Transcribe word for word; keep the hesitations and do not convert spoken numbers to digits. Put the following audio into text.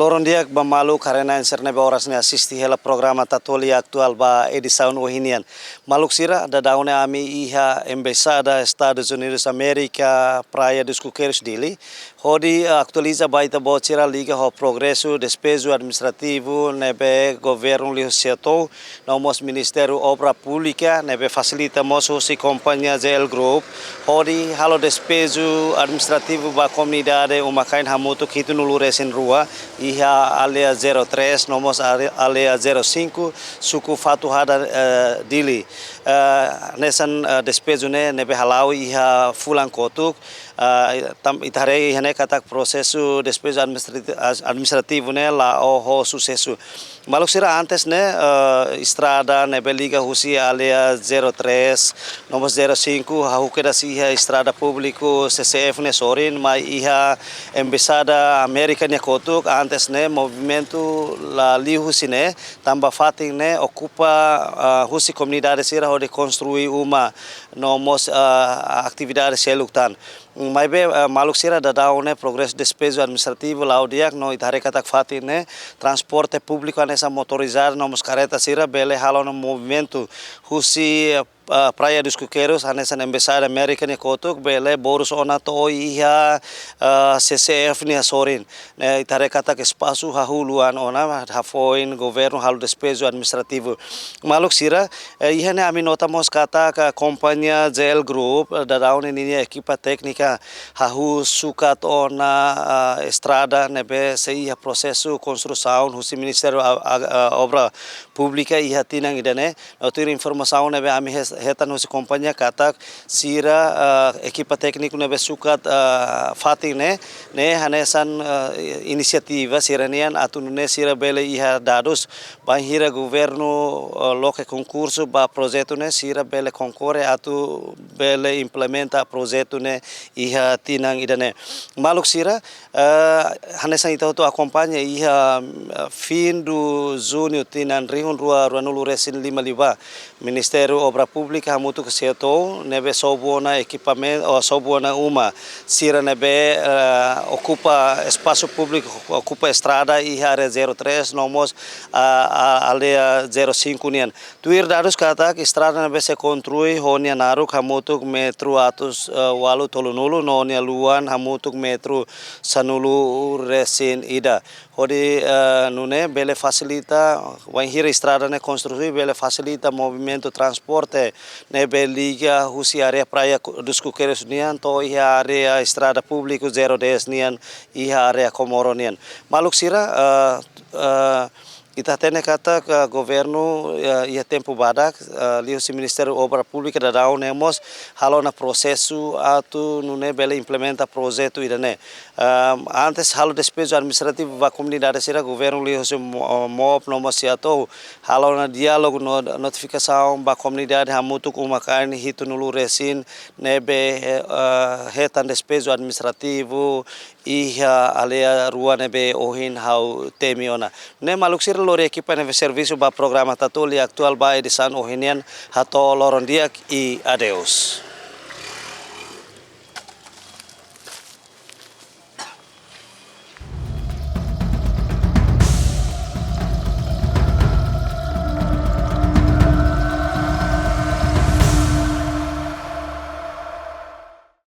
Loron di'ak ba maluk haree-na'in sira ne'ebé oras ne'e asiste hela programa Tatoli Atuál ba edisaun ohin nian. Maluk sira, daudaun ne'e ami iha Embaixada Estadus Unidus Amérika, Praia dos Coqueiros, Dili, hodi, eh, atualiza ba ita-boot sira liga ho progresu despeju administrativu ne'ebé governu liuhusi SEATOU no mós Ministériu Obra Públika ne'ebé fasilita mós husi kompañia J L Group hodi halo despeju administrativu ba komunidade uma-kain hamutuk hitunulu-resin-rua iha Aldeia zero três no mós are-, Aldeia zero cinco, suku Fatuhada, eh, Dili. Eh, hanesan, eh, despeju ne'e ne'ebé hala'o iha fulan kotuk, eh, tam-, ita haree iha ne'e katak prosesu despeju administrati-, as-, administrativu ne'e la'o ho susesu. Maluk sira, antes ne'e, eh, estrada ne'ebé liga husi Aldeia zero três no mós zero cinco, hahú kedas iha estrada públiku C C F nia sorin, mai iha Embaixada Amérika nia kotuk, antes ne'e movimentu la liu husi ne'e, tanba fatin ne'e okupa, eh, husi komunidade sira hodi konstrui uma no mós, eh, atividade seluk tan. Maibé, eh, maluk sira, daudaun ne'e progresu despeju administrativu la'o di'ak no ita haree katak fatin ne'e transporte públiku hanesan motorizadu no mós kareta sira bele halo ona movimentu husi, eh, eh, Praia dos Coqueiros hanesan Embaixada Amérika nia kotuk bele borus ona to'o iha, eh, C C F nia sorin. Ne'e ita haree katak espasu hahú luan ona, hafoin governu halo despeju administrativu. Maluk sira, eh, iha ne'e ami nota mós katak kompañia J L Group, eh, daudaun ne'e ninia ekipa téknika hahú sukat ona, ah, estrada ne'ebé sei iha prosesu konstrusaun husi Ministériu a-, a-, a-, Obra Públika iha tinan ida-ne'e. No tuir informasaun ne'ebé ami hes-, hetan husi kompañia katak sira, ah, ekipa tékniku ne'ebé sukat, ah, fatin ne'e, ne'e hanesan, ah, inisiativa sira-nian atu nune'e sira bele iha dadus bainhira governu, eh, loke konkursu ba projetu ne'e, sira bele konkorre atu bele implementa projetu ne'e iha tinan ida-ne'e. Maluk sira, eh, hanesan ita hotu akompaña iha, eh, fim de junho tinan rihun rua ruanulu-resin-lima liubá, Ministériu Obra Públika hamutuk ho SEATOU ne'ebé sobu ona ekipamen-, ou sobu ona uma sira ne'ebé, eh, okupa espasu públiku, okupa estrada iha Aldeia zero três no mós, ah, ah, Aldeia zero cinco nian. Tuir dadus katak estrada ne'ebé sei konstrui ho nia naruk hamutuk metru atus, eh, ualu tolunulu no nia luan hamutuk metru sanulu-resin-ida. Hodi, eh, nune'e bele fasilita, bainhira estrada ne'e konstrui, bele fasilita movimentu transporte ne'ebé liga husi área Praia dos Coqueiros nian to'o iha área estrada públiku zero dez nian, iha área Comoro nian. Maluk sira, eh, eh, ita hatene katak governu, eh, iha tempu badak, eh, liuhusi Ministériu Obra Públika daudaun ne'e mós halo ona prosesu atu nune'e bele implementa projetu ida-ne'e. Ehm, antes halo despeju administrativu ba komunidade sira, governu liuhusi Mo-, MOP no mós SEATOU halo ona diálogu no notifikasaun ba komunidade hamutuk uma-kain hitunulu-resin ne'ebé, eh, hetan despeju administrativu iha aldeia rua ne'ebé ohin ha'u temi ona. Ne'e maluk sira, lori ekipa ne'ebé servisu ba programa Tatoli Atuál ba edisaun ohin nian, hato'o loron di'ak i adeus.